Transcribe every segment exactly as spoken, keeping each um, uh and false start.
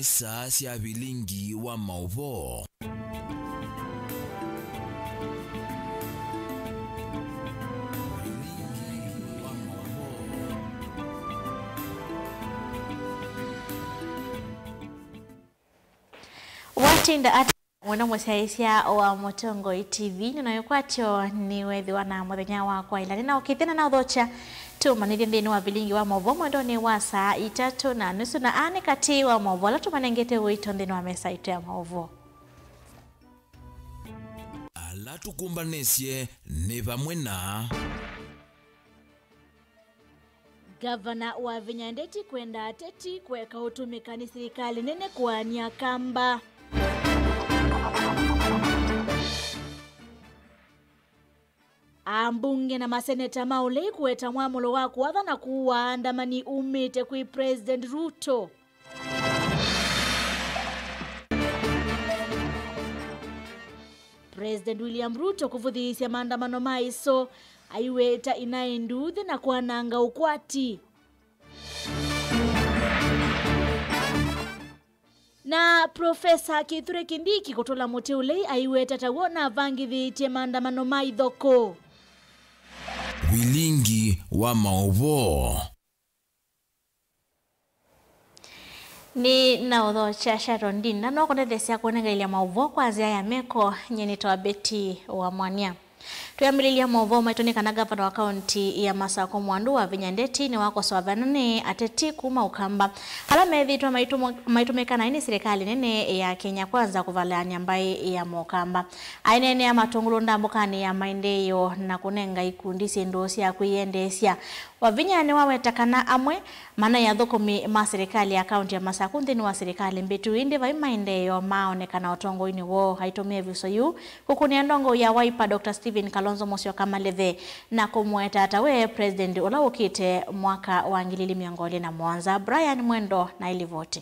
Saa sya vilingi wa maũvoo. Vilingi wa maũvoo. Watinda ata mũno mũsyaĩĩsya wa Mũtongoi T V, nĩno ĩkwatyo nĩ wethĩwa na mũthenya wakwa ĩla nĩnaũkĩte na naũthokya tũmanĩthye nthĩnĩ wa vilingi wa maũvoo mwendonĩ wa saa itatũ na nusu, na aa nĩ katĩ wa maũvoo ala tũmanengete ũito nthĩnĩ wa mesa itũ ya maũvoo. Ala tũkũmbanĩsye nĩ vamwe na Ngavana Wavinya Ndeti kwenda ateti kũeka ũtũmĩka nĩ silikalĩ nene kũaany'a Kamba. Ambunge na maseneta ma ũlei kũweta mwamũlo wa kũatha na kũua aandamani umĩte kwĩ President Ruto. President William Ruto kũvũthĩĩsya maandamano ma ĩso, aiweta inaĩ nduuthĩ na kwananga ũkwati. Na Profesa Kithure Kindiki kũtũla mũtĩ ũlei aiweta taw'o navangĩthĩtye maandamano ma ithokũ. Vilingi wa maũvoo. Nĩ na ũthokya Sharon Dean, na no kũndetheesya kũnengaĩlya maũvoo kwa nzĩa ya meko. Nyie nĩtawa Betty wa Mwania. Twĩambĩlĩlya maũvoo maitũ nĩ kana ngavana wa kaunti ya Masakũ Mwandũ Wavinya Ndeti nĩwakosoa vana nĩ ateti kuma Ũkamba ala methĩĩtwe maitũmũ-, maitũmĩka naĩ nĩ silikalĩ nene ya Kenya Kwanza kũvalaany'a mbaĩ ya Mũkamba. Aineenea Matũngũlũ ndambũkanĩ ya maendeeo na kũnenga ikundi syĩndũ sya kwĩyendeesya, Wavinya nĩwaweta kana amwe manaĩ athũkũmi ma silikalĩ ya kaunti ya Masakũ nthĩnĩ wa silikalĩ mbĩtu, ĩndĩ vai maendeeo maaonekana ũtongoinĩ woo. Aitũmĩa ĩvuso yĩu kũkũnĩa ndongoi ya Wiper, Doctor Stephen Kalonzo Musyoka Maleve, na kũmũweta ta we president ũla ũkĩte mwaka wa ngili ili mĩongo ĩlĩ na mũonza. Brian Mwendo na ĩlivoti.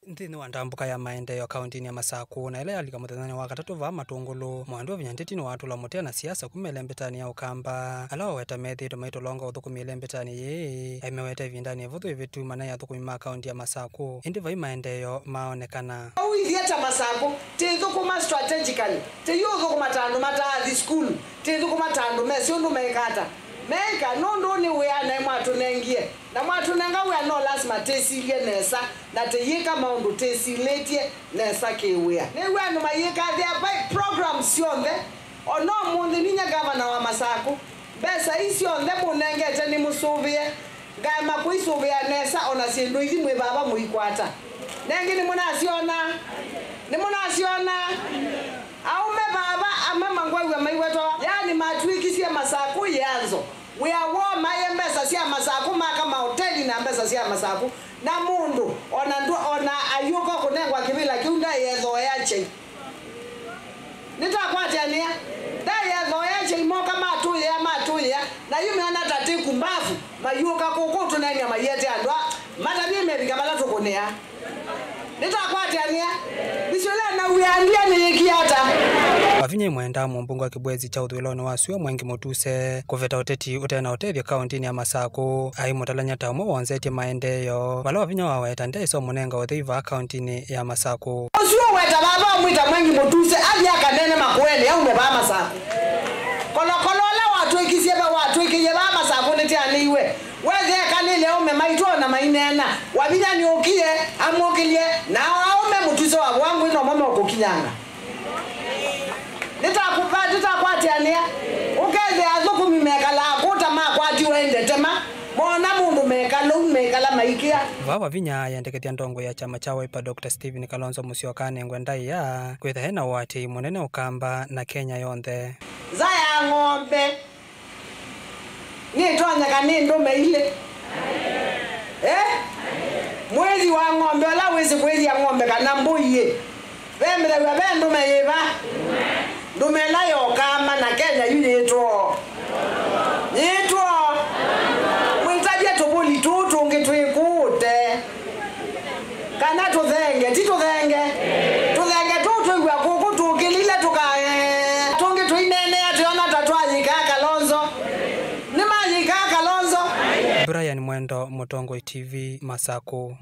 Nthĩnĩ wa ndambũka ya maendeeo kauntinĩ ya Masakũ, na ĩla yalika mũthenyanĩ wa katatũ vaa Matũngũlũ, Mwandũ Wavinya Ndeti nĩwatũla mũtĩ ana siasa kuma ĩlembetanĩ ya Ũkamba, ala waweta methĩĩtwe maitũlonga ũthũkũmi ĩlembetanĩ yĩĩ. Aimeweta ĩvindanĩ ĩvũthũ ĩvĩtu manaĩ athũkũmi ma kaunti ya Masakũ, ĩndĩ vai maendeeo maaonekana. Ũu ithyĩ ta Masakũ, tĩthũkũma strategically, tĩyũthũkũma ta andũ mataathi sukulu, tĩthũkũma ta andũ mesĩ ũndũ meĩka ata. Meĩka nũndũ nĩ wĩa naĩ mwatũnengie. Na mwatũnenga wĩa, no lasima tĩsilye nesa na tĩyĩka maũndũ tĩsilĩtye nesa kĩ-wĩa. Nĩw'a andũ mayĩka, there are programs syonthe. O na ũmũnthĩ ninyie ngavana wa Masakũ, mbesa ii syonthe mũnengete nĩmũsũvĩe, ngaema kũisũvĩa nesa, o na syĩndũ ithi mwĩ vava mũikwata. Nengĩ nĩmũnasyona? Nĩmũnasyona? Aũme vava amwe mangwaw'a maiwetawa, yaani matw'ĩkisye Masakũ yĩanzo. Wĩa woo maĩe mbesa sya Masakũ, maka maoteli na mbesa sya Masakũ, na mũndũ ona ndũ-, ona ayũka kũnengwa kĩvĩla kĩu ndaĩethooea kyai. Nĩtakwatĩanĩa? Ndaĩethooea kyai, moka matũyĩa, matũyĩa, na yu meona ta tĩ kumbavu, mayũka kũkũ tũneeny'a maiete andũ a matavye mevika vala tũkũnĩa. Nĩtakwatĩanĩa. Nĩsyo ĩla nauĩa ndia nĩyĩkie ata? Wavinya ĩmwendaa mũmbunge wa kĩvwezi kya ũthũĩlonĩ wa sua Mwengi Mũtuse kũveta ũteti ũte na ũtethyo kaũntinĩ ya Masakũ, aimũtalany'a ta ũmwe wonzetye maendeeo, vala Wavinya waweta ndeĩsa ũmũnenga ũthei vaa kaũntinĩ ya Masakũ. Ũsu ũweta vava wamwĩta Mwengi Mũtuse athi akanene Makueni aume vaa Masakũ. Kolokolo ũla watw'ĩkisye va, watw'ĩkĩie vaa Masakũ nĩtĩanĩiwe. Wethĩa ekalĩle aũme maitũ o na maineena, Wavinya nĩũkie, amũkĩlye, nao aũme Mũtuse wa Vũa Ngũĩ nomo mekũkinyanga. Nĩtakũva-, nĩtakwatĩanĩa, ũkethĩa athũkũmi mekalaa kũta makwatiwe nĩ ndetema, moona mũndũ mekala ũu, mekala maikĩa. Vaa Wavinya ayendekethya ndongoi ya kyama kya Wiper, Doctor Stephen Kalonzo Musyoka anengwe ndaĩa kwĩtha e na ũatĩĩi mũnene Ũkamba na Kenya yonthe. Nza ya ng'ombe. Nĩtonyeka nĩ ndũme ilĩ. Eh? Mwĩthi wa ng'ombe ũla wĩsĩ kwĩthya ng'ombe kana mbũi ĩ. Vemĩthaw'a ve ndũme yĩva? Ndũme ĩla yokaa mana Kenya yu yĩtwoo. Yĩtwoo. Mwĩtavye tũvũli tũũ tũngĩ twĩ kũũ ũtee. Kana tũthenge, ti tũthenge? Tũthenge tũu twĩw'a kũkũ tũkĩlile tũkaee. Tũngĩ tũineenea twĩona ta twayĩkaa Kalonzo. Nĩmayĩkaa Kalonzo. Brian Mwendo, Mũtongoi T V, Masakũ.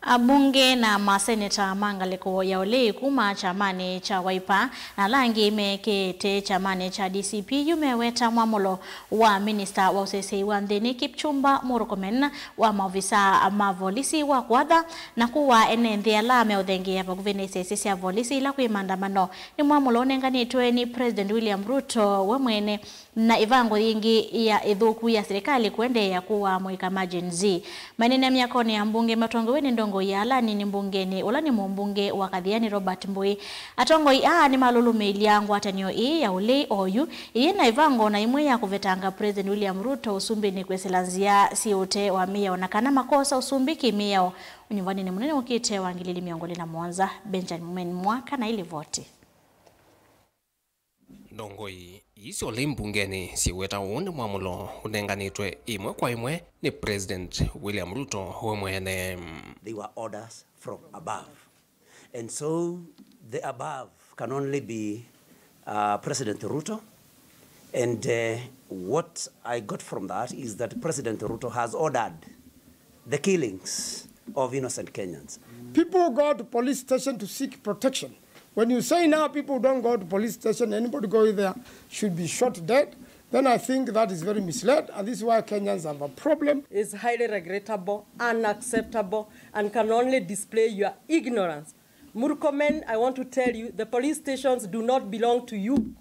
Ambunge na maseneta ma ngalĩko ya ũlei kuma kyamanĩ kya Wiper na ala angĩ mekĩte kyamanĩ kya D C P yu meweta mwamũlo wa minista wa ũseseĩ wa nthĩnĩ Kipchumba Murkomen wa maovisaa ma volisi wa kũatha na kũaa ene nthĩ ala meũthengeea vakuvĩ na isese sya volisi ila kwĩ maandamano. Nĩ mwamũlo ũnenganĩtwe nĩ President William Ruto we mwene na ĩvango yĩngĩ ya ĩthũku ya silikalĩ kũendeea kũaa mũika ma Gen Z. Maineenea myakonĩ ya mbunge matongoew'e nĩ ndongoi ya ala anini mbungenĩ, ũla nĩ mũmbunge wa Kathiani Robert Mbui. Atongoi aa nĩmalũlũmĩĩlya ngwatanĩo ĩĩ ya ũlei oyu ĩyĩ na ĩvango na ĩmwe ya kũvetanga President William Ruto ũsumbĩnĩ kwĩsĩla nzĩa syĩ ũtee wa mĩao na kana makosa ũsumbĩ kĩ-mĩao ũnyuvanĩnĩ mũnene ũkĩte wa ngili ili mĩongo ĩlĩ na mũonza. Benjamin Mwaka na ilivoti. Ndongoi ii sya ũlei mbungenĩ syĩweta ũũ nĩ mwamũlo ũnenganĩtwe ĩmwe kwa ĩmwe nĩ President William Ruto we mwene. They were orders from above. And so the above can only be, uh, President Ruto. And, uh, what I got from that is that President Ruto has ordered the killings of innocent Kenyans. People go to police station to seek protection. When you say now people don't go to police station, anybody go there should be shot dead, then I think that is very misled, and this is why Kenyans have a problem. Is highly regrettable, unacceptable, and can only display your ignorance. Murkomen, I want to tell you, the police stations do not belong to you,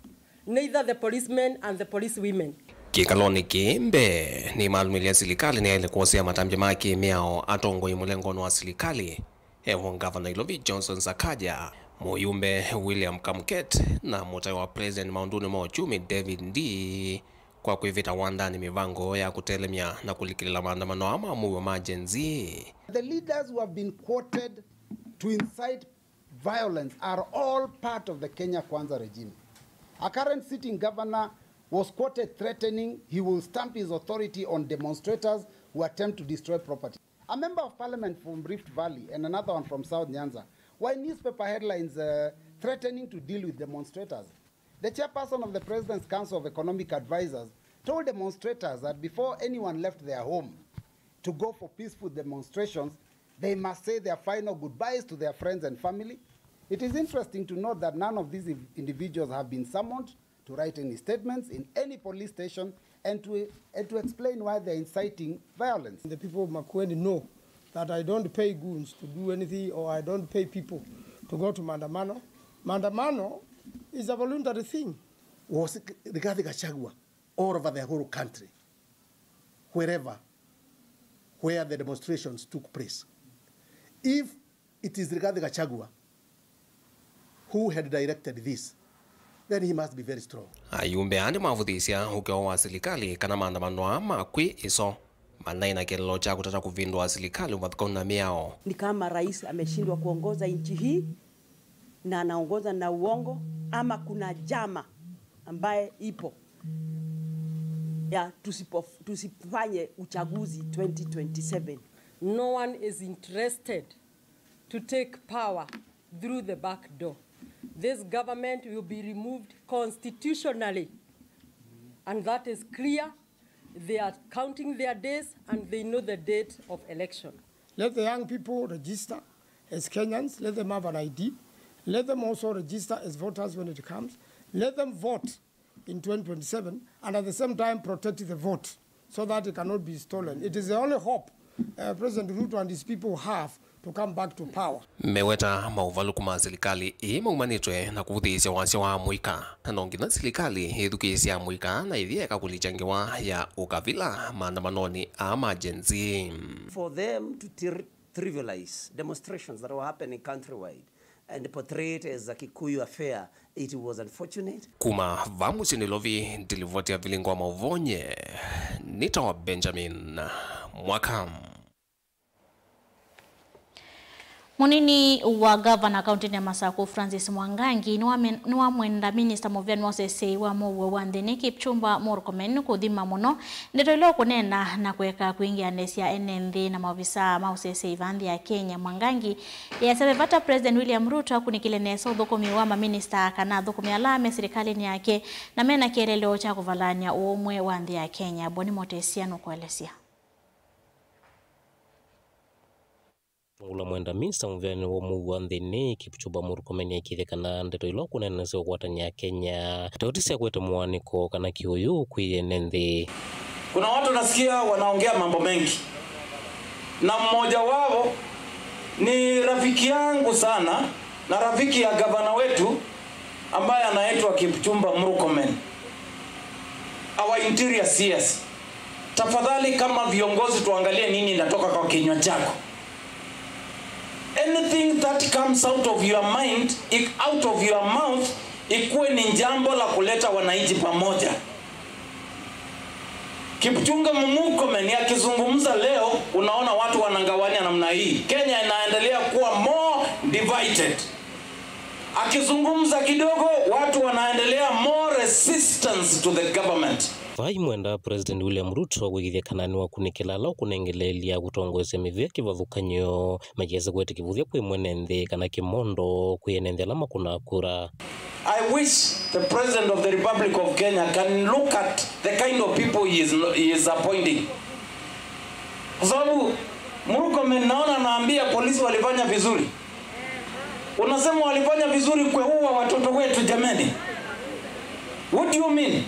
neither the policemen and the policewomen. Kĩkalonĩ kĩĩ mbee, nĩmalũmĩlya silikalĩ nĩyaĩle kwosea matambya ma kĩ-mĩao atongoi mũlengonĩ wa silikalĩ. Evo ngavana Ilovi Johnson Sakaja, mũyumbe William Kamket, na mũtaĩ wa president maũndũnĩ ma ũkyumi David Ndii kwa kwĩvĩta wandanĩ mĩvango ya kũtelemya na kũlikĩlĩla maandamano aa ma mũuo ma Gen Z. The leaders who have been quoted to incite violence are all part of the Kenya Kwanza regime. A current sitting governor was quoted threatening he will stamp his authority on demonstrators who attempt to destroy property. A member of parliament from Rift Valley and another one from South Nyanza were in newspaper headlines, uh, threatening to deal with demonstrators. The chairperson of the President's Council of Economic Advisers told demonstrators that before anyone left their home to go for peaceful demonstrations, they must say their final goodbyes to their friends and family. It is interesting to note that none of these individuals have been summoned to write any statements in any police station and to, and to explain why they're inciting violence. The people of Makueni know that I don't pay goons to do anything, or I don't pay people to go to maandamano. Maandamano is a voluntary thing. Was Rigathi Gachagua all over the whole country, wherever, where the demonstrations took place? If it is Rigathi Gachagua who had directed this, then he must be very strong. Ayumbe aa nĩmavũthĩĩsya ũkeo wa silikalĩ kana maandamano aa ma kwĩ ĩso manaĩ na kĩeleelo kya kũtata kũvĩndũa silikalĩ ũvathũkanu na mĩao. Ni kama rais ameshindwa kuongoza nchi hii na anaongoza na uongo, ama kuna njama ambaye ipo ya tusipo, tusifanye uchaguzi twenty twenty-seven. No one is interested to take power through the back door. This government will be removed constitutionally, and that is clear. They are counting their days and they know the date of election. Let the young people register as Kenyans. Let them have an I D. Let them also register as voters when it comes. Let them vote in twenty twenty-seven and at the same time protect the vote so that it cannot be stolen. It is the only hope, uh, President Ruto and his people have to come back to power. Meweta maũvalũku ma silikalĩ ĩĩ maumanĩtwe na kũvũthĩĩsya wasya wa amũika, na no nginya silikalĩ ĩthukĩĩsye amũika na ĩthi eka kũlikya ngewa ya ũkavila maandamanonĩ aa ma Gen Z. For them to ter- trivialize demonstrations that were happening countrywide and portray it as a Kikuyu affair, it was unfortunate. Kuma vaa mũsyĩ Nairobi, ndilivoti ya vilingo wa maũvonye, nĩtawa Benjamin Mwaka. Mũnini wa ngavana kaũntĩnĩ ya Masakũ, Francis Mwangangi, nĩwame- nĩwamwenda minista mũvĩanĩ wa ũseseĩ wa mũuo wa nthĩnĩ, Kipchumba Murkomen, kũthima mũno ndeto ila ũkũneena na kũeka kwingĩanĩsya ene nthĩ na maovisaa ma ũseseĩ vaa nthĩ ya Kenya. Mwangangi easya ve vata President William Ruto akunĩkĩle nesa ũthũkũmi wa maminista kana athũkũmi ala me silikalĩnĩ yake na mena kĩeleelo kya kũvalany'a ũũmwe wa nthĩ ya Kenya. Boni Motesia nũkũelesya. Wetangula Mwenda Misa mũvĩanĩ wa mũuo wa nthĩnĩ, Kipchumba Murkomen aikĩthya kana ndeto ila ũkũneenanĩsya ũkwatany'a Kenya tauti sya kwete mũaanĩko kana kĩũyũ kwĩ ene nthĩ. Kuna watu nasikia wanaongea mambo mengi, na mmoja wao ni rafiki yangu sana na rafiki ya gavana wetu ambaye anaitwa Kipchumba Murkomen, our interior C S. Tafadhali, kama viongozi, tuangalie nini inatoka kwa kinywa chako. Anything that comes out of your mind, ik-, out of your mouth, ikuwe ni jambo la kuleta wananchi pamoja. Kipchumba Murkomen akizungumza leo, unaona watu wanagawanya namna hii. Kenya inaendelea kuwa more divided. Akizungumza kidogo, watu wanaendelea more resistance to the government. Vai Mwenda, President William Ruto kwĩkĩthya kana nĩwakunĩkĩla ala ũkũnengeleelya kũtongoesya mĩvĩa kĩvathũkany'o, makĩasa kũete kĩvũthya kwĩ mwene nthĩ kana kĩmondo kwĩ ene nthĩ ala makũnaa kura. I wish the President of the Republic of Kenya can look at the kind of people he is, he is appointing. Kwa sababu Murkomen naona anaambia polisi walifanya vizuri. Unasema walifanya vizuri kuua watoto wetu, jameni. What do you mean?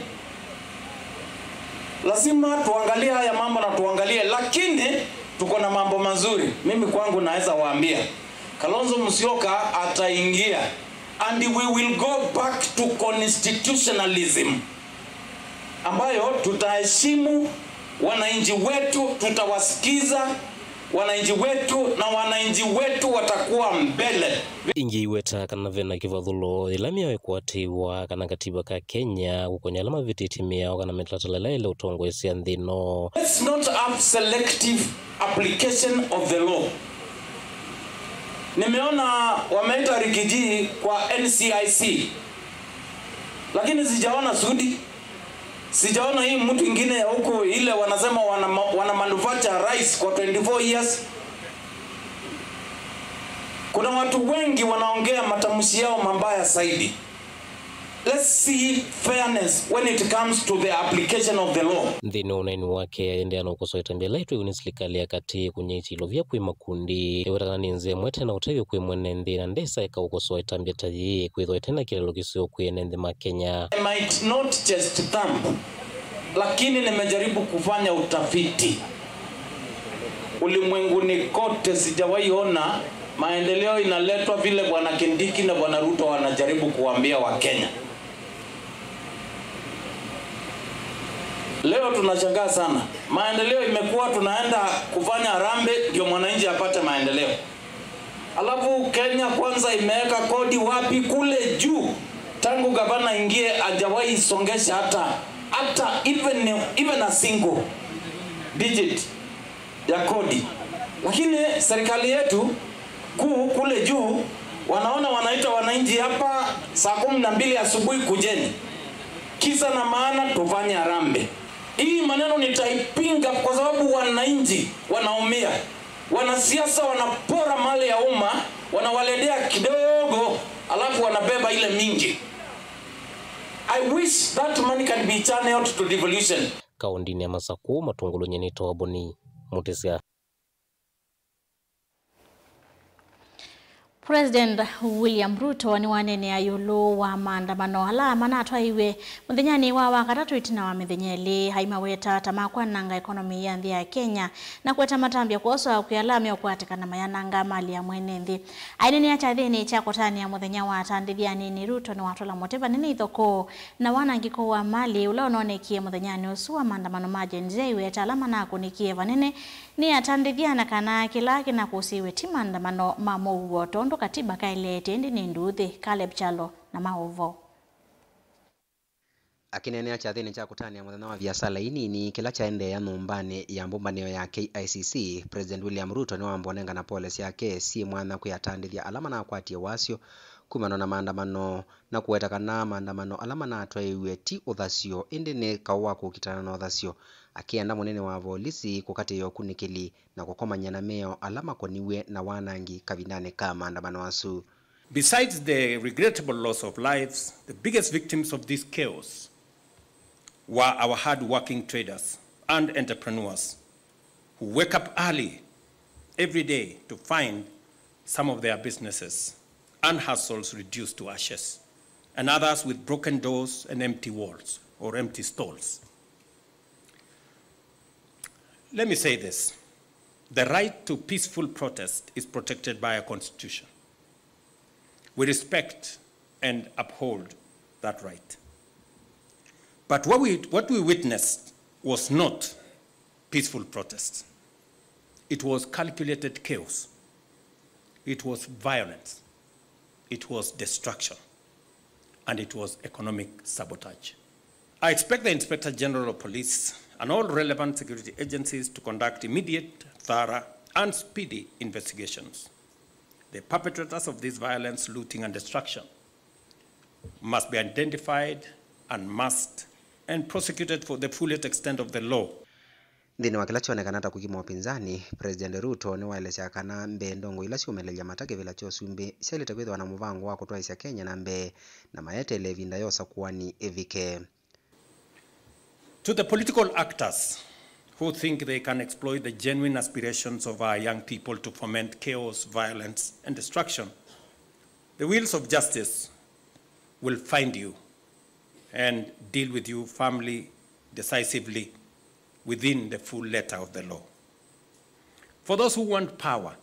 Lazima tuangalie haya mambo na tuangalie, lakini tuko na mambo mazuri. Mimi kwangu naweza waambia, Kalonzo Musyoka ataingia, and we will go back to constitutionalism, ambayo tutaheshimu wananchi wetu, tutawasikiza wananchi wetu, na wananchi wetu watakuwa mbele. Ĩngĩ iweta kana vena kĩvathũlo yĩla mĩao ĩkwatĩĩwa kana katiba ka Kenya kũkonya ala mavĩtĩtye mĩao kana mĩtalatala ĩla yaĩle ũtongoesya nthĩ ĩno. Let's not have selective application of the law. Nimeona wameita Rigiji kwa N C I C, lakini sijaona Sudi. Sijaona hii mtu ingine ya huko ile wanasema wana, wana manufacture rice kwa twenty-four years. Kuna watu wengi wanaongea matamshi yao mabaya zaidi. Let's see fairness when it comes to the application of the law. Nthĩnĩ wa ũneeni wake, aendeea na ũkosoa ĩtambya ĩla ĩtwĩwe nĩ silikalĩ ya katĩ kũnyaĩĩkya ilovya kwĩ makundi. Eweta kana nĩ nzĩa ĩmwe ĩte na ũtethyo kwĩ mwene nthĩ na ndesa eka ũkosoa ĩtambya ta yĩĩ kwĩthwa ĩte na kĩlalo kĩseo kwĩ ene nthĩ ma Kenya. I might not chest thump, lakini nimejaribu kufanya utafiti. Ulimwenguni kote sijawahi ona maendeleo inaletwa vile Bwana Kindiki na Bwana Ruto wanajaribu kuambia Wakenya. Leo tunashangaa sana. Maendeleo imekuwa tunaenda kufanya harambee ndio mwananchi apate maendeleo. Alafu Kenya Kwanza imeweka kodi wapi? Kule juu. Tangu gavana ingie, hajawahi songesha hata, hata even, even a single digit ya kodi. Lakini serikali yetu kuu kule juu wanaona wanaita wananchi hapa saa kumi na mbili asubuhi, "Kujeni." Kisa na maana tufanye harambee. Hii maneno nitaipinga kwa sababu wananchi wanaumia. Wanasiasa wanapora mali ya umma, wanawaletea kidogo, alafu wanabeba ile mingi. I wish that money can be channeled to devolution. Kaũndĩnĩ ya Masakũ, Matũngũlũ, nyie nĩtawa Boni Mũtĩsya. President William Ruto nĩwaneenea ĩũlũ wa maandamano ala manatwaiwe mũthenyanĩ wa Wakatatũ ĩtina wa mĩthenya ĩlĩ, aimaweta ta makwananga ekonomi ya nthĩ ya Kenya, na kũeta matambya kwoswa kwĩ ala meũkwatĩkana mayananga mali ya mwene nthĩ. Aineenea kyathĩnĩ kya kũtanĩa mũthenya wa atandĩthya anini, Ruto nĩwatwala mũtĩ vanene ithokoo na wanangĩko wa mali ũla ũnonekie mũthenyanĩ ũsu wa maandamano ma Gen Z, aiweta ala manakũnĩkie vanene nĩ atandĩthya na kana kĩla kĩnakũsĩĩwe ti maandamano ma mũuo tondũ katiba kaeleete, ĩndĩ nĩ nduuthĩ. Caleb Kyalo na maũvoo. Akĩneenea kyathĩnĩ kya kũtanĩa mũthenya wa viasala inini kĩla kyaendeea nyũmbanĩ ya mbũmbanĩo ya K I C C, President William Ruto nĩwamba ũnengana pole syake syĩ mwanya kwĩ atandĩthya ala manakwatie wasyo kumana na maandamano, na kũweta kana maandamano ala manatwaĩiw'e ti ũthasyo, ĩndĩ nĩ kaũ wa kũkitana na ũthasyo, akĩenda mũnene wa volisi kũkatĩĩa ũkunĩkĩli na kũkomany'a na mĩao ala makoniw'e na wanangi kavindanĩ ka maandamano asu. Besides the regrettable loss of lives, the biggest victims of this chaos were our hard-working traders and entrepreneurs who wake up early every day to find some of their businesses and hustles reduced to ashes, and others with broken doors and empty walls or empty stalls. Let me say this. The right to peaceful protest is protected by a constitution. We respect and uphold that right. But what we, what we witnessed was not peaceful protest. It was calculated chaos. It was violence. It was destruction. And it was economic sabotage. I expect the Inspector General of Police and all relevant security agencies to conduct immediate, thorough, and speedy investigations. The perpetrators of this violence, looting, and destruction must be identified and must and prosecuted for the fullest extent of the law. Nthĩnĩ wa kĩla kyonekana ta kũkima ũpinzani, President Ruto nĩwaelesya kana mbee ndongoi ila syũmĩlĩlya mata kĩvĩla kya ũsumbĩ syaĩlĩte kwĩthĩwa na mũvango wa kũtwaĩsya Kenya na mbee, na mayeteele ĩvinda ya ũsakũani ĩvike. To the political actors who think they can exploit the genuine aspirations of our young people to foment chaos, violence, and destruction, the wheels of justice will find you and deal with you firmly, decisively, within the full letter of the law. For those who want power,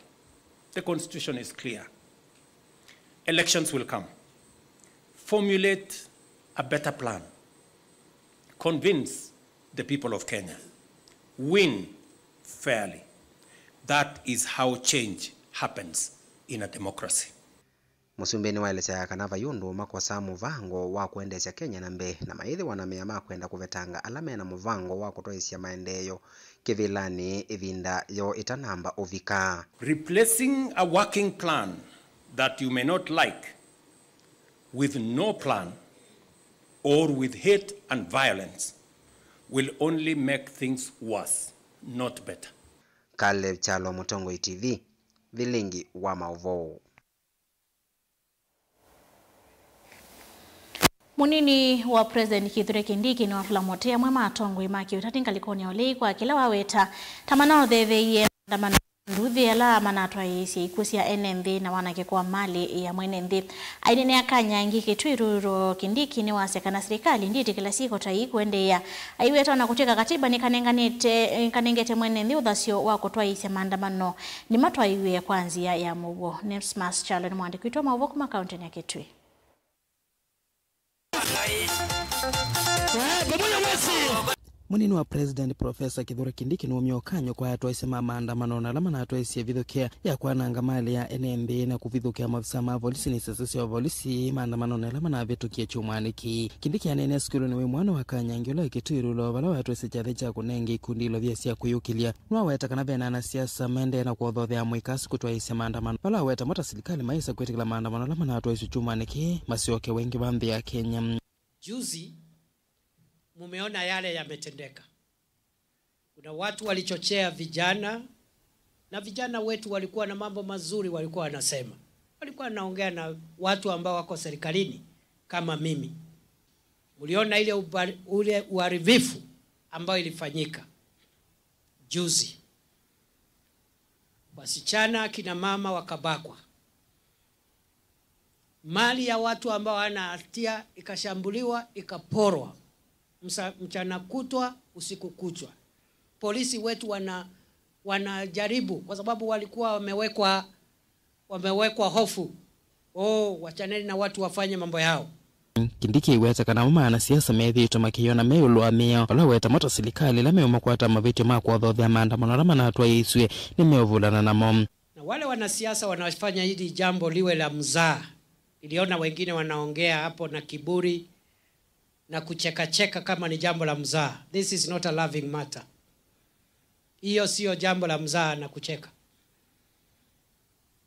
the constitution is clear. Elections will come. Formulate a better plan. Convince the people of Kenya. Win fairly. That is how change happens in a democracy. Mũsumbĩ nĩwaelesya kana vai ũndũ makosaa mũvango wa kũendeesya Kenya na mbee, na mayĩthĩwa na mea ma kwenda kũvetanga ala mena mũvango wa kũtwaĩsya maendeeo kĩvĩlanĩ ĩvinda yoo ĩtanamba ũvika. Replacing a working plan that you may not like with no plan or with hate and violence will only make things worse, not better. Caleb Kyalo, Mũtongoi T V, vilingi wa maũvoo. Mũnini wa President Kithure Kindiki nĩwavula mũtĩ amwe ma atongoi ma kĩũtati ngalĩkonĩ ya ũlei kwa kĩla waweta ta manaũthetheie maandamano nduthi ala manatwaĩĩsye ikw'ũ sya ene nthĩ na wanangĩko wa malĩ ya mwene nthĩ. Aineenea Kanyangi Kitui Rural, Kindiki nĩwasya kana silikalĩ ndĩtĩkĩla syĩko ta ii kũendeea. Aiweta ona kũtw'ĩka katiba nĩkanenganĩte, nĩkanengete mwene nthĩ ũthasyo wa kũtwaĩĩsya maandamano, nĩmatwaĩw'e kwa nzĩa ya mũuo. Nesmas Kyalo nĩ mũandĩki witũ wa maũvoo kuma kaũntĩnĩ ya Kitui. Mũnini wa President Professor Kithure Kindiki nĩwaumya ũkany'o kwa atwaĩsya ma maandamano na ala manatwaĩsye ĩvithũkĩa ya kwananga malĩ ya ene nthĩ na kũvithũkĩa maofisa ma volisi na isese sya volisi maandamano na ala manavĩtũkie kyumwanĩ kĩĩ. Kindiki aneenea sukulunĩ wa imwana wa Kanyangi ũla wĩ Kitui Rural vala watwaĩsye kyathĩ kya kũnenga ikundi ilovia sya kwĩyũkĩlya. Nĩwaweta kana ve na anasiasa maendee na kũthothea mũikasu kũtwaĩĩsya maandamano, vala aweta mo ta silikalĩ mayĩsa kwĩtĩkĩla maandamano ala manatwaĩsye kyumwanĩ kĩĩ masyoke wengĩ wa nthĩ ya Kenya. Juzi mumeona yale yametendeka. Kuna watu walichochea vijana, na vijana wetu walikuwa na mambo mazuri walikuwa wanasema. Walikuwa wanaongea na watu ambao wako serikalini kama mimi. Mliona ile uba-, ule uharibifu ambao ilifanyika juzi. Wasichana, kina mama wakabakwa. Mali ya watu ambao hawana hatia ikashambuliwa, ikaporwa. Msa-, mchana kutwa, usiku kuchwa. Polisi wetu wana-, wanajaribu kwa sababu walikuwa wamewekwa, wamewekwa hofu. Oh, wachaneni na watu wafanye mambo yao. Kindiki aiweta kana mo maanasiasa methĩĩtwe makĩyona me ĩũlũ wa mĩao, vala aweta mo ta silikalĩ ĩla meũmakwata mavĩtyo ma kũathothea maandamano ala manatwaĩĩsw'e nĩmeũvulana namo. Na wale wanasiasa wanafanya hili jambo liwe la mzaha, niliona wengine wanaongea hapo na kiburi na kuchekacheka kama ni jambo la mzaha. This is not a laughing matter. Hiyo sio jambo la mzaha na kucheka.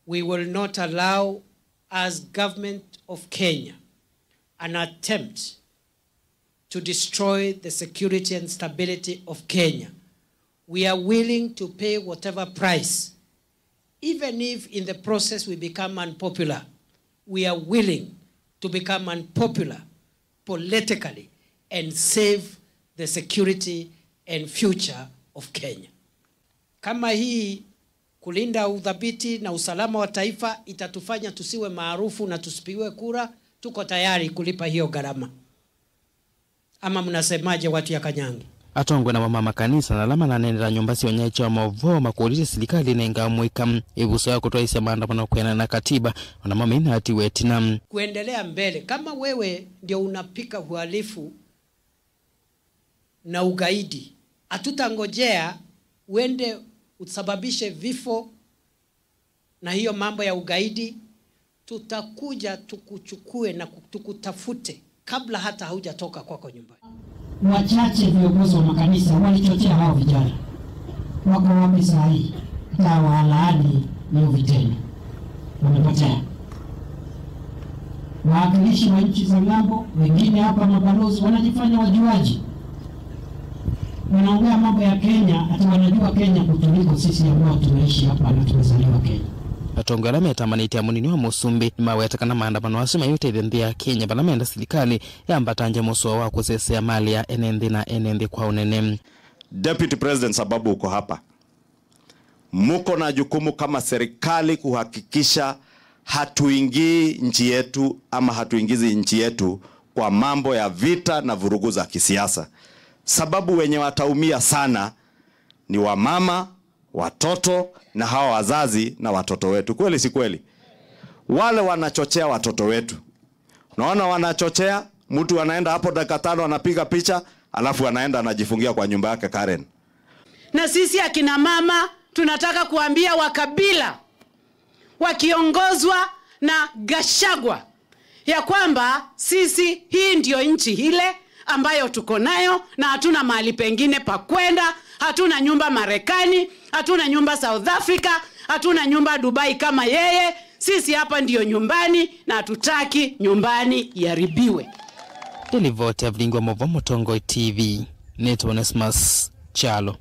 We will not allow, as government of Kenya, an attempt to destroy the security and stability of Kenya. We are willing to pay whatever price, even if in the process we become unpopular. We are willing to become unpopular politically and save the security and future of Kenya. Kama hii Kulinda uthabiti na usalama wa taifa itatufanya tusiwe maarufu na tusipigiwe kura. Tuko tayari kulipa hiyo gharama. Ama mnasemaje, watu ya Kanyangi? Atongoi namo ma makanisa na ala mananeenera nyũmba sya ũnyaĩĩkya wa maũvoo makũlilye silikalĩ ĩnenga amũika ĩvuso ya kũtwaĩĩsya maandamano kwĩanana na katiba, o namo meinaatiwe ĩtina. Kuendelea mbele, kama wewe ndio unapika uhalifu na ugaidi, hatutangojea uende usababishe vifo na hiyo mambo ya ugaidi, tutakuja tukuchukue na ku-, tukutafute kabla hata haujatoka kwako nyumbani. Wachache viongozi wa makanisa walichochea hao vijana. Wako wapi saa hii? Hata walaani ni uviteni. Wamepotea. Wawakilishi wa nchi za ng'ambo, wengine hapa mabalozi, wanajifanya wajuaji. Wanaongea mambo ya Kenya, ati wanajua Kenya kutuliko sisi ambao tunaishi hapa na tumezaliwa Kenya. Atongoi ala metamanĩtye na mũnini wa mũsumbĩ nĩmaweta kana maandamano asu mayĩũtethya nthĩ ya Kenya vala menda silikalĩ yambatangye mũsoa wa kũsesea malĩ ya ene nthĩ na ene nthĩ kwa ũnene. Deputy President, sababu uko hapa, mko na jukumu kama serikali kuhakikisha hatuingii nchi yetu ama hatuingizi nchi yetu kwa mambo ya vita na vurugu za kisiasa, sababu wenye wataumia sana ni wamama, watoto na hawa wazazi na watoto wetu. Kweli si kweli? Wale wanachochea watoto wetu. Unaona, wanachochea, mtu anaenda hapo dakika tano anapiga picha, alafu anaenda anajifungia kwa nyumba yake Karen. Na sisi akina mama tunataka kuambia wakabila wakiongozwa na Gachagua ya kwamba sisi, hii ndio nchi ile ambayo tuko nayo na hatuna mahali pengine pa kwenda. Hatuna nyumba Marekani, hatuna nyumba South Africa, hatuna nyumba Dubai kama yeye. Sisi hapa ndio nyumbani na hatutaki nyumbani iharibiwe. Nĩ livoti ya Vilingi wa Maũvoo Mũtongoi T V, nĩtwa Onesmus Kyalo.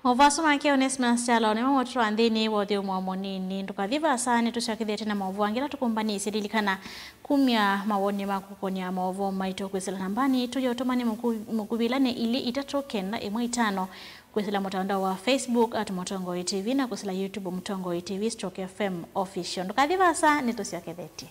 Maũvoo asu make Onesmus Kyalo nĩmo motũtwaa nthĩnĩ wa ũthyũmũo mũnini. Ndũkathi vaasa, nĩtũsyokethete na maũvoo angĩ ala tũkũmbanĩisye. Lilikana kumya mawoni maku kũkonia maũvoo maitũ kwĩsĩla nambanĩ itũ ya ũtũmani mũku-, mũkuvĩ ĩla nĩ ilĩ itatũ kenda ĩmwe itano, kwĩsĩla mũtandao wa Facebook at Mũtongoi T V na kwĩsĩla YouTube Mũtongoi T V stroke F M Official. Ndũkathi vaasa, nĩtũsyokethetye.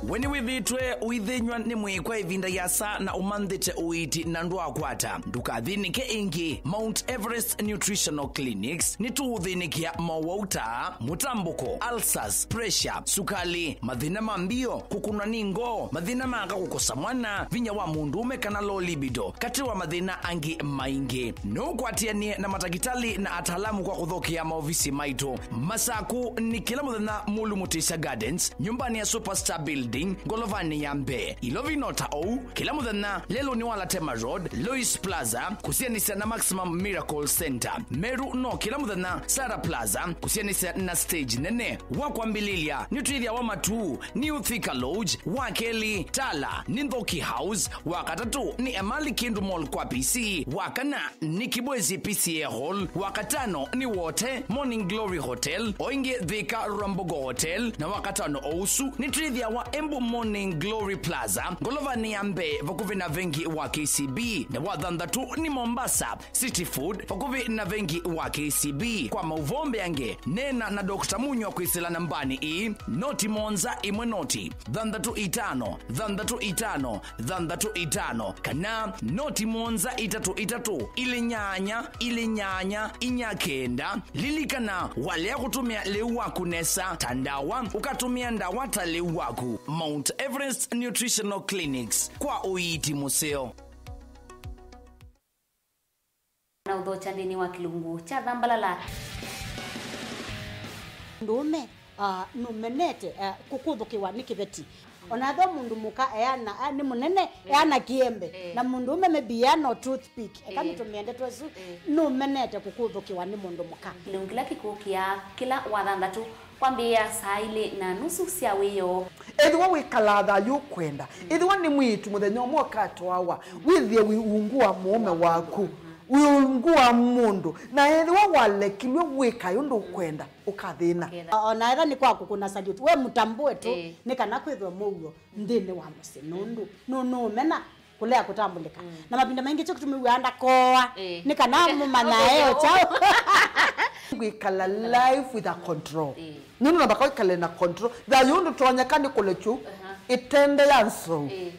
We nĩwĩthĩĩtwe ũithĩnyw'a nĩ mwĩĩ kwa ĩvinda yĩasa na ũmanthĩte ũiiti na ndwaakwata? Ndũkathĩnĩke ĩngĩ. Mount Everest Nutritional Clinics nĩtũũthĩnĩkĩa mowau ta mũtambũko, ulcers, pressure, sukali, mathĩna ma mbio, kũkũnwa nĩ ngoo, mathĩna ma aka kũkosa mwana, vinya wa mũndũũme kana low libido, katĩ wa mathĩna angĩ maingĩ. No ũkwatĩanĩe na matakĩtalĩ na ataalamu kwa kũthokea maovisi maitũ. Masaku nĩ kĩla mũthenya Mulu Mutisya Gardens, nyũmbanĩ ya Superstar Building, ngolovanĩ ya mbee. Ilovi no ta ũu, kĩla mũthenya Lelũnĩ wa Latema Road, Lois Plaza, kũsianĩsya na Maximum Miracle Center. Meru no kĩla mũthenya Sarah Plaza, kũsianĩsya na stage nene. Wa kwambĩlĩlya nĩ twĩthĩawa Matuu, New Thika Lodge, wa kelĩ Tala nĩ Nthoki House, wa katatũ nĩ Emali Kindu Mall kwa P C, wa kana nĩ Kibwezi P C A Hall, wa katano nĩ Wote Morning Glory Hotel, o ĩngĩ Thika Rwambogo Hotel, na wa katano o ũsu nĩ twĩthĩawa Embu Morning Glory Plaza, ngolovanĩ ya mbee vakuvĩ na vengi wa K C B, na wa thanthatũ nĩ Mombasa City Food, vakuvĩ na vengi wa K C B. Kwa maũvoo mbeange, neena na Doctor Munywa kwĩsĩla nambanĩ ĩĩ, noti mũonza ĩmwe noti, thanthatũ itano, thanthatũ itano, thanthatũ itano, kana noti mũonza itatũ itatũ, ilĩ nyanya, ilĩ nyanya, inya kenda. Lilikana, walea kũtũmĩa lĩu waku nesa ta ndawa, ũkatũmĩa ndawa ta lĩu waku. Mount Everest Nutritional Clinics, kwa ũiiti mũseo. Na ũthokya nthĩnĩ wa kĩlungu kya Thambalala. Mũndũũme, ah, nũmenete, ah, kũkũthũkĩwa nĩ kĩveti. Ona ethĩwa mũndũ mũka eana, ah, nĩ mũnene, eh, eana kĩembe. Eh. Na mũndũũme maybe eana o toothpick. Eka, eh, nĩtũmĩe ndeto ĩsu, eh, nũmenete kũkũthũkĩwa nĩ mũndũ mũka. Kĩlungu kĩla kĩkũkĩa kĩla Wathanthatũ kwambĩĩa saa ilĩ na nusu sya wĩoo. Ethĩwa wĩkalaa thayũ ũkwenda, ĩthĩwa nĩ mwĩĩtu mũthenya ũmwe ũkatwawa, wĩthĩe wĩ ungu wa mũũme waku. Wĩ ungu wa mũndũ, na ethĩwa walekilw'e wĩkae ũndũ ũkwenda, ũkathĩna. Ũkethĩa. O na etha nĩ kwa kũkũna salute, we mũtambũe tu, ĩĩ, nĩ kana kwĩthwe mũuo nthĩnĩ wa mũsyĩ, nũndũ nũ-, nũũmena kũlea kũtambũlĩka. Mm. Na mavinda maingĩ kyo kĩtũmĩw'aa ndakoa, ĩĩ, nĩ kana mũmanyae o kyaũ. Ngwĩkala life with a control. Ĩĩ. Nũndũ namba kwa ĩkale na control. Thayũ ndũtonyeka nĩ kũlekyu, aha, ĩtende ya nsou. Ĩĩ.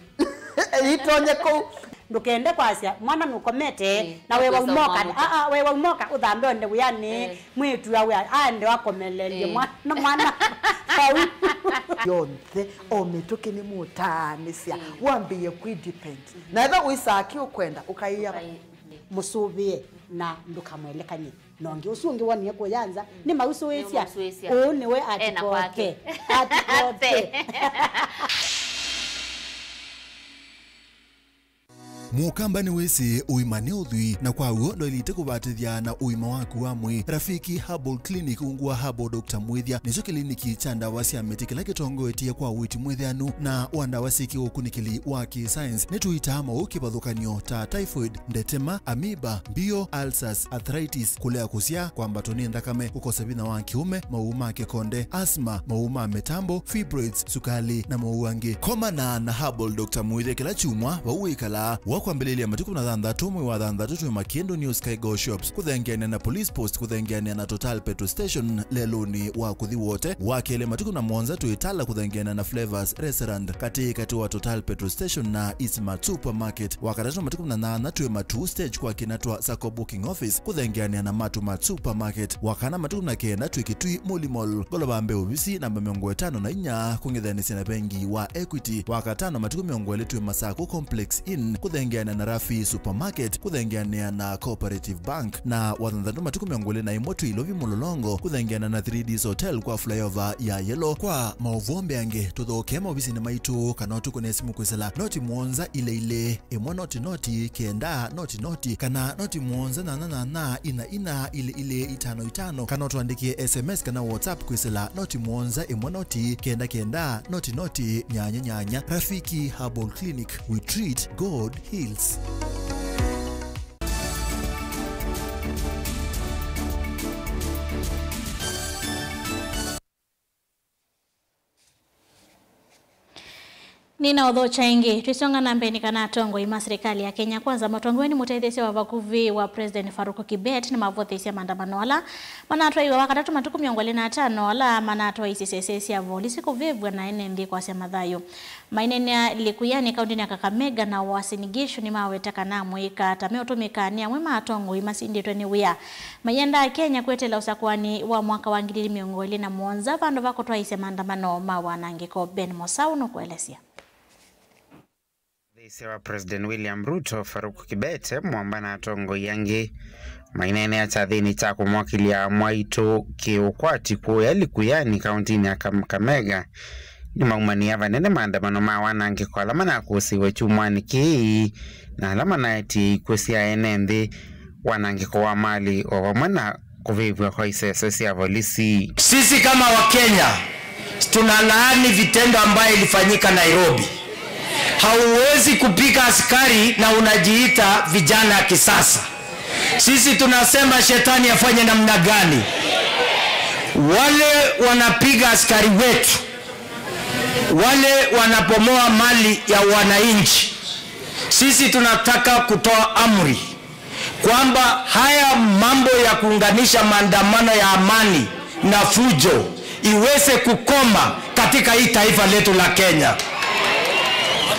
Ĩtonye kũu. Ndũkende kwasya, mwana nũkomete, ĩĩ, na wewa ũkwĩsa umoka, ũmwamũkya. Aa, wewa umoka, ũthambe onde wĩanĩ, ĩĩ, mwĩĩtu awe aende wakomeleelye, ĩĩ, mwana, mwana. Vau. Yonthe, o mĩtũkĩ nĩ mũtaanĩsya, ĩĩ, wambĩĩe kwĩ depend. Mhm. Na etha wĩsaa kĩ ũkwenda, ũkaĩa. Ũkaĩ-, ĩĩ. Mũsũvĩe na ndũkamwelekany'e. Na ũngĩ ũsu ũngĩ wonie kũya nza, mm, nĩmausũĩsya. Nĩmausũĩsya. Ũũ nĩwe ena kwake. Atikoke. Atikoke. Mũkamba nĩwĩsĩ ũima nĩ ũthwii, na kwa w'o ndwaĩlĩte kũvatĩthya na ũima waku wa mwĩĩ. Rafiki Herbal Clinic ungu wa Herbal Doctor Mwĩthya nĩkyo kĩliniki kya ndawa sya mĩtĩ kĩla kĩtongoetye kwa ũiiti mwĩtheanu na wa ndawa syĩ kĩũkunĩkĩli wa kĩ-science. Nĩtũitaa maũũ kĩvathũkany'o ta typhoid, ndetema, amoeba, mbio, ulcers, arthritis, kũlea kũsyaa, kwambatwa nĩ nthakame, kũkosa vinya wa kĩũme, maũũ ma kĩkonde, asthma, maũũ ma mĩtambo, fibroids, sukali, na maũũ angĩ. Komana na Herbal Doctor Mwĩthya kĩla kyumwa vau wĩkalaa. Wa kwambĩlĩlya matukũ na thanthatũ mwei wa thanthatũ twĩ Makindu New Sky Go Shops, kũthengeanĩa na Police Post, kũthengeanĩa na Total Petrol Station lelũnĩ wa kũthi Wote. Wa kelĩ matukũ na mũonza twĩ Tala, kũthengeanĩa na Flavors Restaurant, katĩ katĩ wa Total Petrol Station na Eastmart Supermarket. Wa katatũ matukũ na nyanya twĩ Matuu Stage kwa kĩna twa Sacco Booking Office, kũthengeanĩa na Matuu Mart Supermarket. Wa kana matukũ na kenda twĩ Kitui Muli Mall, ngolova mbee ovisi namba mĩongo ĩtano na inya, kũng'ethanĩsya na vengi wa Equity. Wa katano matukũ mĩongo ĩlĩ twĩ Masako Complex Inn, kũthengeanĩa na Rafi Supermarket, kũthengeanĩa na Cooperative Bank. Na wa thanthatũ matukũ mĩongo ĩlĩ na ĩmwe twĩ Ilovi Mũlolongo, kũthengeanĩa na three Ds Hotel kwa flyover ya Yellow. Kwa maũvoo mbeange, tũthokee maovisinĩ maitũ kana ũtũkũne simũ kwĩsĩla noti mũonza ilĩ ilĩ ĩmwe noti noti kenda noti noti kana noti mũonza nyanya nyanya ina ina ilĩ ilĩ itano itano, kana ũtũandĩkĩe S M S kana WhatsApp kwĩsĩla noti mũonza ĩmwe noti kenda kenda noti noti nyanya nyanya. Rafiki Herbal Clinic, we treat, God heals. Nĩnaũthokya ĩngĩ, twĩsonga na mbee nĩ kana atongoi ma silikalĩ ya Kenya Kwanza matongoew'e nĩ mũtetheesya wa vakuvĩ wa President Faruk Kibet nĩmavũthĩĩsye maandamano ala manatwaiwe Wakatatũ matukũ mĩongo ĩlĩ na atano ala manatwaisye sese sya volisi kũvĩvw'a na ene nthĩ kwasya mathayũ. Maineenea Likuyani kaũntĩnĩ ya Kakamega na Uasin Gishu nĩmaweta kana amũika ta meũtũmĩka nĩ amwe ma atongoi masindĩtwe nĩ wĩa. Maiendaa Kenya kweteela ũsakũani wa mwaka wa ngili ili mĩongo ĩlĩ na mũonza vandũ va kũtwaĩĩsya maandamano ma wanangĩko. Ben Mosau nũkũelesya. Mũtetheesya wa President William Ruto, Faruk Kibet, Mwamba na atongoi angĩ maineenea kyathĩnĩ kya kũmwakĩlya mwaitũ kĩũkwati kũya Likuyani kaũntĩnĩ ya Kam-, Kakamega. Nĩmaumanie vanene maandamano ma wanangĩko ala manakũsĩiwe kyumwanĩ kĩĩ na ala manaetie ikw'ũ sya ene nthĩ, wanangĩko wa mali o vamwe na kũvĩvw'a kwa isese sya volisi. Sisi kama Wakenya tunalaani vitendo ambayo ilifanyika Nairobi. Hauwezi kupiga askari na unajiita vijana ya kisasa. Sisi tunasema shetani afanye namna gani? Wale wanapiga askari wetu, wale wanabomoa mali ya wananchi, sisi tunataka kutoa amri kwamba haya mambo ya kuunganisha maandamano ya amani na fujo iweze kukoma katika hii taifa letu la Kenya.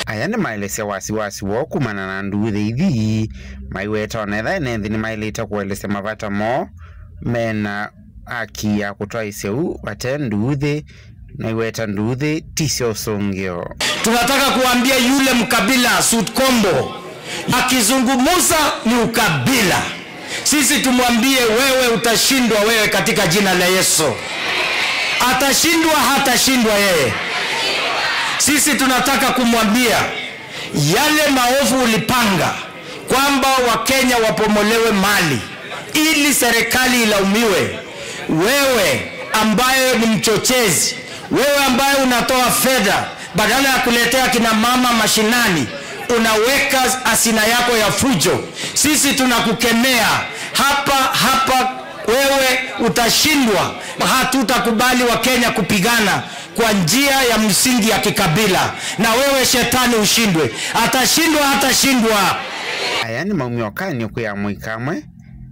Aya nĩmaelesya wasiwasi woo kumana na nduuthĩ ithi maiweta ona etha ene nthĩ nĩmaĩlĩte kũelesya mavata moo mena haki ya kũtwaĩsya u vate nduuthĩ, na iweta nduuthĩ ti sya ũsũngĩo. Tunataka kuambia yule mkabila suit combo, akizungumza ni ukabila. Sisi tumwambie, wewe utashindwa wewe katika jina la Yesu. Atashindwa, hatashindwa yeye. Sisi tunataka kumwambia yale maovu ulipanga, kwamba Wakenya wapomolewe mali ili serikali ilaumiwe. Wewe ambaye ni mchochezi, wewe ambaye unatoa fedha badala ya kuletea kina mama mashinani, Unaweka hazina yako ya fujo, sisi tunakukemea hapa hapa. Wewe utashindwa. Hatutakubali Wakenya kupigana kwa njia ya msingi ya kikabila, na wewe shetani ushindwe. Atashindwa, atashindwa. Aya nĩ maumyo kanĩ kwĩ amũika amwe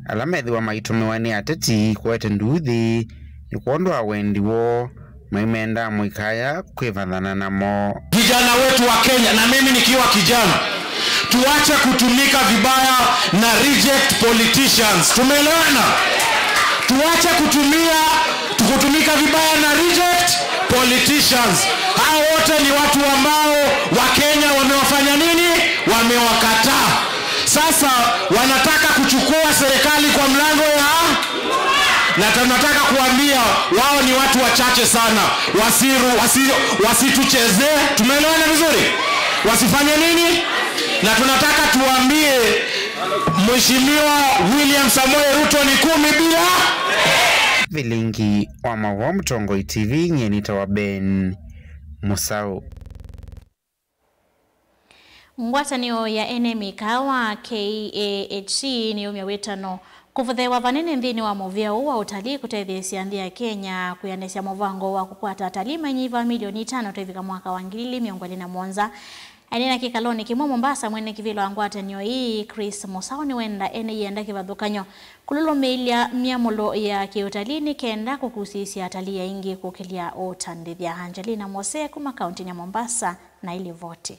ala methĩwa maitũmĩwa nĩ ateti kũete nduuthi nĩ kwondũ wa wendi woo. Maimenda amũika aya kwĩvathana namo. Vijana wetu wa Kenya, na mimi nikiwa kijana, tuache kutumika vibaya na reject politicians. Tumeelewana? Tuache kutumia, kutumika vibaya na reject politicians. Hao wote ni watu ambao Wakenya wamewafanya nini? Wamewakataa. Sasa wanataka kuchukua serikali kwa mlango ya, na tunataka kuambia wao ni watu wachache sana, wasiru, wasi, wasituchezee. Tumeelewana vizuri? Wasifanye nini? Na tunataka tuambie Mheshimiwa William Samoei Ruto ni kumi bila. Vilingi wa Mawoo, Mũtongoi T V, nyie nĩtawa Ben Mũsaũ. Ngwatanĩo ya ene mĩkaawa, K A H C, nĩyaumya wĩtano kũvothewa vanene nthĩnĩ wa mũvĩa ũũ wa ũtalii kũtetheesya nthĩ ya Kenya kwĩanĩsya mũvango wa kũkwata atalii manyiva milioni itano twĩvika mwaka wa ngili ili mĩongo ĩlĩ na mũonza. Aineena kĩkalonĩ kĩmwe Mombasa, mwene kĩvĩla wa ngwatanĩo ĩĩ, Chris Mũsaũ, nĩwenda ene ianda kĩvathũkany'o kũlũlũmĩĩlya myamũlo ya kĩũtalii nĩ kenda kũkusĩĩsya atalii aingĩ kũkĩlya ũtandĩthya. Angelina Mose kuma kaũntĩnĩ ya Mombasa na ĩlivoti.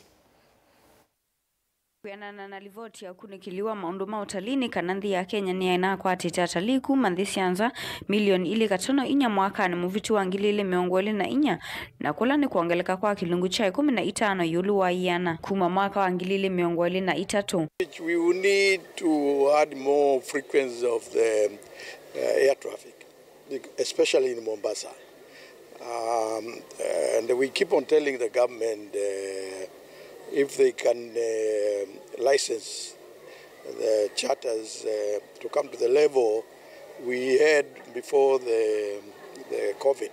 Kwĩanana na livoti ya ũkunĩkĩli wa maũndũ ma ũtalii, nĩ kana nthĩ ya Kenya nĩyaĩnakwatĩte atalii kuma nthĩ sya nza milioni ilĩ katono inya mwakanĩ mũvĩtu wa ngili ilĩ mĩongo ĩlĩ na inya, na kũla nĩ kwongeleka kwa kĩlungu kya ĩkũmi na itano ĩũlũ wa ĩana kuma mwaka wa ngili ilĩ mĩongo ĩlĩ na itatũ. We will need to add more frequency of the, uh, air traffic, especially in Mombasa. Um, and we keep on telling the government, uh, if they can, uh, license the charters, uh, to come to the level we had before the, the COVID,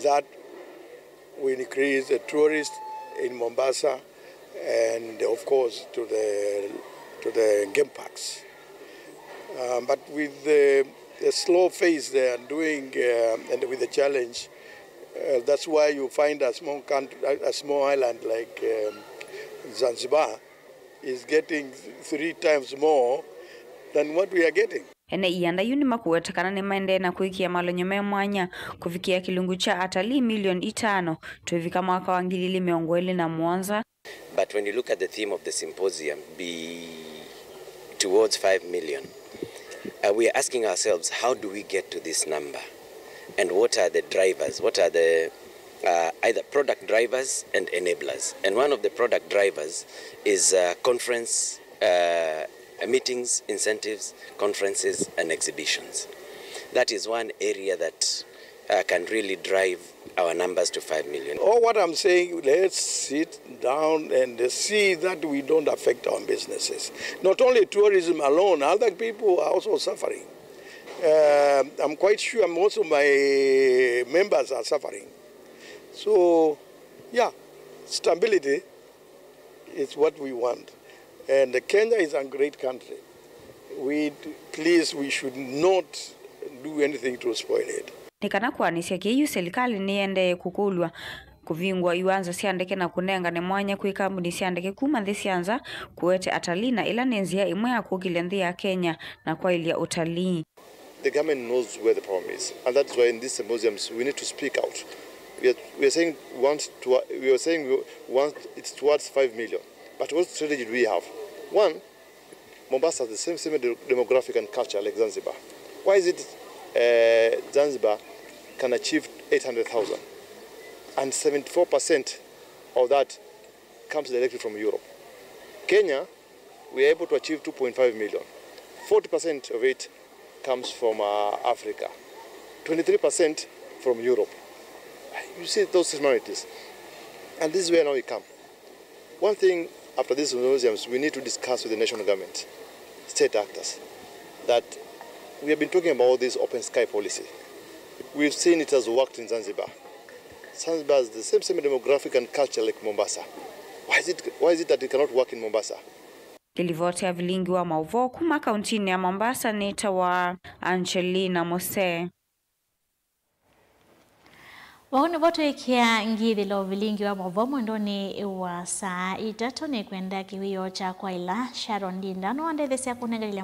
that will increase the tourists in Mombasa and, of course, to the, to the game parks. Um, but with the, the slow phase they are doing, uh, and with the challenge, uh, that's why you find a small country, a, a small island like, um, Zanzibar is getting three times more than what we are getting. Ene ianda yu nĩmakũweta kana nĩmaendee na kwĩkĩa malony'o me mwanya kũvikĩa kĩlungu kya atalii milioni itano twĩvika mwaka wa ngili ilĩ mĩongo ĩlĩ na mũonza. But when you look at the theme of the symposium, be towards five million, uh, we are asking ourselves, how do we get to this number? And what are the drivers? What are the, uh, either product drivers and enablers? And one of the product drivers is, uh, conference, uh, meetings, incentives, conferences, and exhibitions. That is one area that, uh, can really drive our numbers to five million. All what I'm saying, let's sit down and see that we don't affect our businesses. Not only tourism alone, other people are also suffering. Uh, I'm quite sure most of my members are suffering. So, yeah, stability is what we want. And Kenya is a great country. We, please, we should not do anything to spoil it. Nĩ kana kũanĩsya kĩĩ yu, silikalĩ nĩyendee kũkũlw'a kũvingũa iwanza sya ndeke na kũnengane mwanya kwĩ kambuni sya ndeke kuma nthĩ sya nza kũete atalii, na ĩla nĩ nzĩa ĩmwe ya kũkĩlya nthĩ ya Kenya na kwaĩlya ũtalii. The government knows where the problem is, and that is why in these symposiums we need to speak out. We are, we are saying we want to, we are saying we want it's towards five million, but what strategy do we have? One, Mombasa has the same, same de-, demographic and culture like Zanzibar. Why is it, uh, Zanzibar can achieve eight hundred thousand, and seventy-four percent of that comes directly from Europe? Kenya, we are able to achieve two point five million. Forty percent of it comes from, uh, Africa, twenty-three percent from Europe. You see those similarities. And this is where now we come. One thing, after these symposiums, we need to discuss with the national government, state actors, that we have been talking about this open sky policy. We've seen it has worked in Zanzibar. Zanzibar has the same, same demographic and culture like Mombasa. Why is it, why is it that it cannot work in Mombasa? Ĩlivoti ya vilingi wa maũvoo kuma kauntinĩ ya Mombasa nĩtawa Angelina Mose. Vau nĩvo twĩkĩa ngithĩlo vilingi wa maũvoo mwendonĩ wa saa itatũ. Nĩkwenda kĩwĩoo kyakwa ĩla Sharon Ndinda nũandetheesya kũnenganĩlya